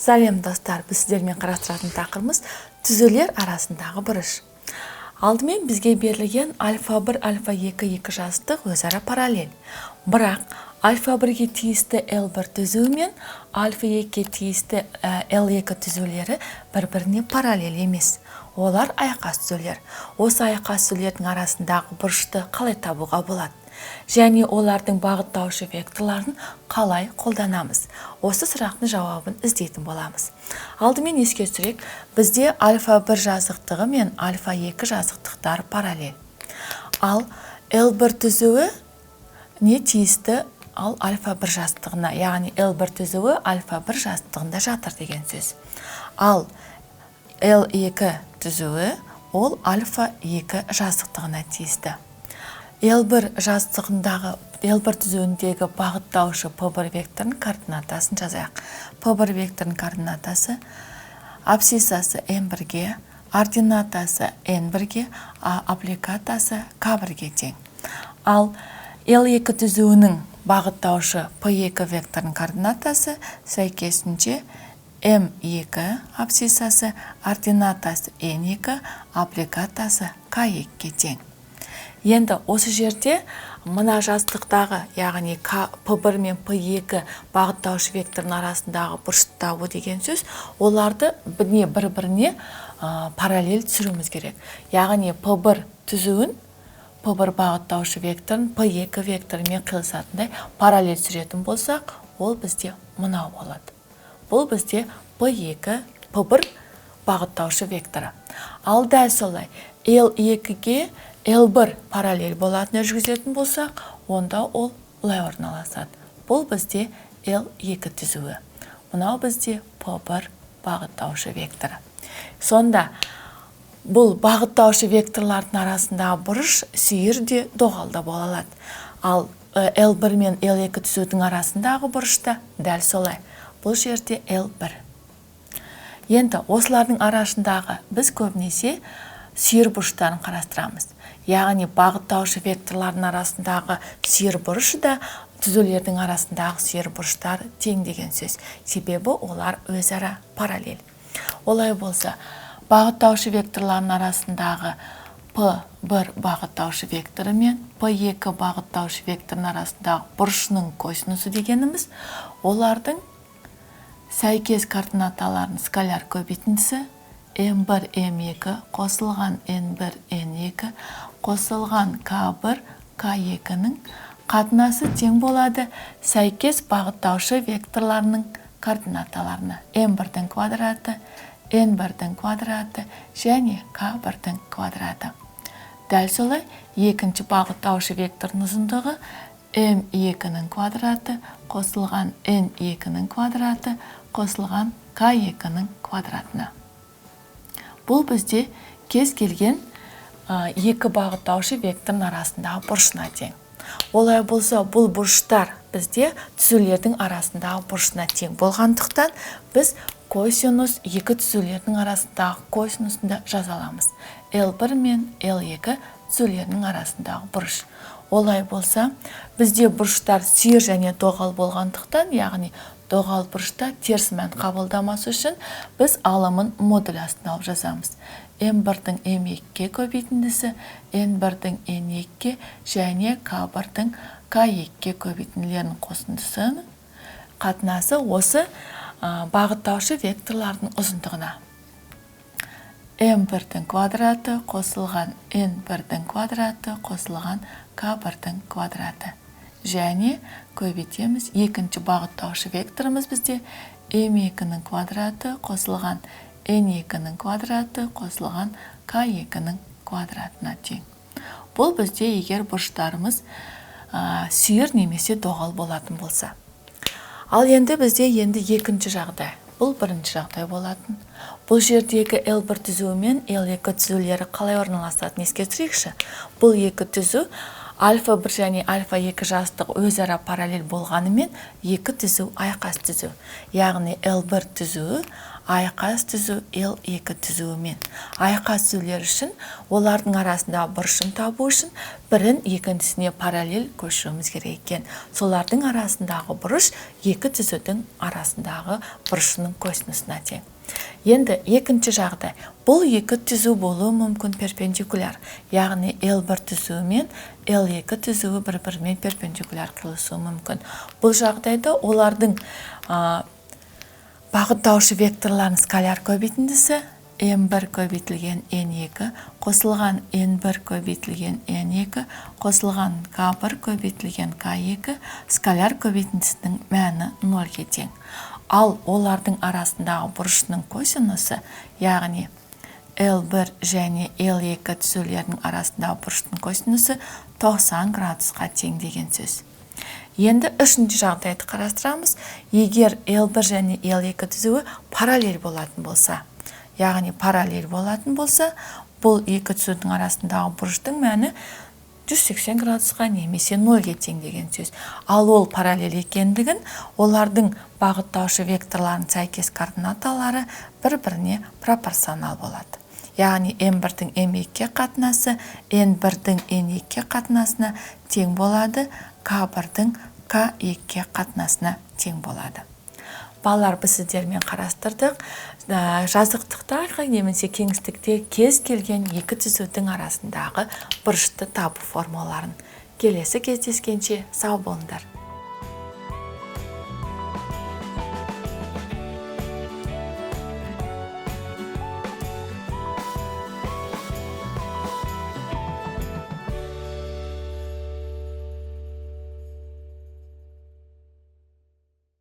Сәлем, достар! Біз сіздермен қарастыратын тақырыбымыз – түзулер арасындағы бұрыш. Алдымен бізге берілген альфа 1, альфа 2 екі жазықтық өзара параллель. Бірақ альфа 1-ге тиісті L1 түзуі мен альфа 2-ге тиісті L2 түзулері бір-біріне параллель емес. Олар айқас түзулер. Осы айқас түзулердің арасындағы бұрышты қалай табуға болады? Және олардың бағыттаушы векторларын қалай қолданамыз? Осы сұрақтың жауабын іздейтін боламыз. Алдымен еске түсірейік, бізде альфа 1 жазықтығы мен альфа 2 жазықтықтар параллель. Ал L1 түзуі не тиісті ал альфа 1 жазықтығына, яғни L1 түзуі альфа 1 жазықтығында жатыр деген сөз. Ал L2 түзуі ол альфа 2 жазықтығына тиісті. L1 жазықтығындағы L1 түзуіндегі бағыттаушы P1 векторының координатасын жазайық. P1 векторының координатасы абсциссасы M1-ге, ординатасы N1-ге, аппликатасы K1-ге тең. Ал L2 түзуінің бағыттаушы P2 векторының координатасы сәйкесінше M2 абсциссасы, ординатасы N2, аппликатасы K2-ге тең. Енді осы жерде мына жазықтықтағы, яғни К, P1 мен P2 бағыттаушы векторының арасындағы бұрышты табу деген сөз, оларды бір-біріне параллель түсіруіміз керек. Яғни P1 түзуін, P1 бағыттаушы векторын P2 векторымен қиылысатындай параллель түсіретін болсақ, ол бізде мынау болады. Бұл бізде P2, P1 бағыттаушы векторы. Ал дәл солай L2-ге L1 параллель болатын жүргізетін болсақ, онда ол былай орналасады. Бұл бізде L2 түзуі. Мынау бізде P1 бағыттаушы векторы. Сонда бұл бағыттаушы векторлардың арасындағы бұрыш сүйір де, доғал да бола алады. Ал L1 мен L2 түзудің арасындағы бұрыш та дәл солай. Бұл жерде L1. Енді осылардың арасындағы біз көбінесе сүйір бұрыштарын қарастырамыз. Яғни бағыттаушы векторлардың арасындағы сүйір бұрышы да түзулердің арасындағы сүйір бұрыштар тең деген сөз. Себебі олар өзара параллель. Олай болса, бағыттаушы векторлардың арасындағы P1 бағыттаушы векторы мен P2 бағыттаушы векторының арасындағы бұрышының косинусы дегеніміз олардың сәйкес координаталарының скаляр көбейтіндісі M1 M2 қосылған N1 N2 қосылған K1 K2-нің қатынасы тең болады сәйкес бағыттаушы векторларының координаталарына M1-дің квадраты, N1-дің квадраты және K1-дің квадраты. Дәл солай екінші бағыттаушы вектордың ұзындығы M2-нің квадраты қосылған N2-нің квадраты қосылған K2-нің квадратына. Бұл бізде кез келген екі бағыттаушы вектордың арасындағы бұрышына тең. Олай болса, бұл бұрыштар бізде түзулердің арасындағы бұрышына тең болғандықтан, біз косинус екі түзулердің арасындағы косинусын да жаза аламыз. L1 мен L2 түзулерінің арасындағы бұрыш. Олай болса, бізде бұрыштар сүйір және доғал болғандықтан, яғни доғал бұрышта теріс мән қабылдамас үшін біз алымын модуль астына алып жазамыз. M1-дің M2-ге көбейтіндісі, N1-дің N2-ге және K1-дің K2-ге көбейтінділерінің қосындысының қатынасы осы бағыттаушы векторлардың ұзындығына. M1-дің квадраты қосылған N1-дің квадраты қосылған K1-дің квадраты. Және көбейтеміз екінші бағыттаушы векторымыз бізде M2-нің квадраты қосылған N2-нің квадраты қосылған K2-нің квадратына тең. Бұл бізде егер бұрыштарымыз сүйір немесе доғал болатын болса. Ал енді бізде енді екінші жағдай. Бұл бірінші жағдай болатын. Бұл жердегі L1 түзуі мен L2 түзулері қалай орналасатынын еске түсірейікші. Бұл екі түзу альфа 1 және альфа 2 жазықтық өзара параллель болғанымен, екі түзу айқас түзу. Яғни L1 түзуі Айқас түзу L2 түзуімен. Айқас түзулер үшін олардың арасындағы бұрышын табу үшін бірін екіншісіне параллель көшіруіміз керек екен. Солардың арасындағы бұрыш екі түзудің арасындағы бұрышының косинусына тең. Енді екінші жағдай. Бұл екі түзу болуы мүмкін перпендикуляр. Яғни L1 түзуі мен L2 түзуі бір-бірімен перпендикуляр қиылысуы мүмкін. Бұл жағдайда олардың бағыттаушы векторларының скаляр көбейтіндісі M1 көбейтілген N2 қосылған N1 көбейтілген N2 қосылған K1 көбейтілген K2 скаляр көбейтіндісінің мәні 0-ге тең. Ал олардың арасындағы бұрышының косинусы, яғни L1 және L2 түзулерінің арасындағы бұрыштың косинусы 90 градусқа тең деген сөз. Енді үшінші жағдайды қарастырамыз. Егер L1 және L2 түзуі параллель болатын болса, яғни параллель болатын болса, бұл екі түзудің арасындағы бұрыштың мәні 180 градусқа немесе 0-ге тең деген сөз. Ал ол параллель екендігін олардың бағыттаушы векторларының сәйкес координаталары бір-біріне пропорционал болады. Яғни M1-дің M2-ге қатынасы N1-дің N2-ге қатынасына тең болады, K1-дің K2-ге қатынасына тең болады. Балалар, біз сіздермен қарастырдық. Жазықтықтағы немесе кеңістікте кез келген екі түзудің арасындағы бұрышты табу формулаларын. Келесі кездескенше сау болыңдар.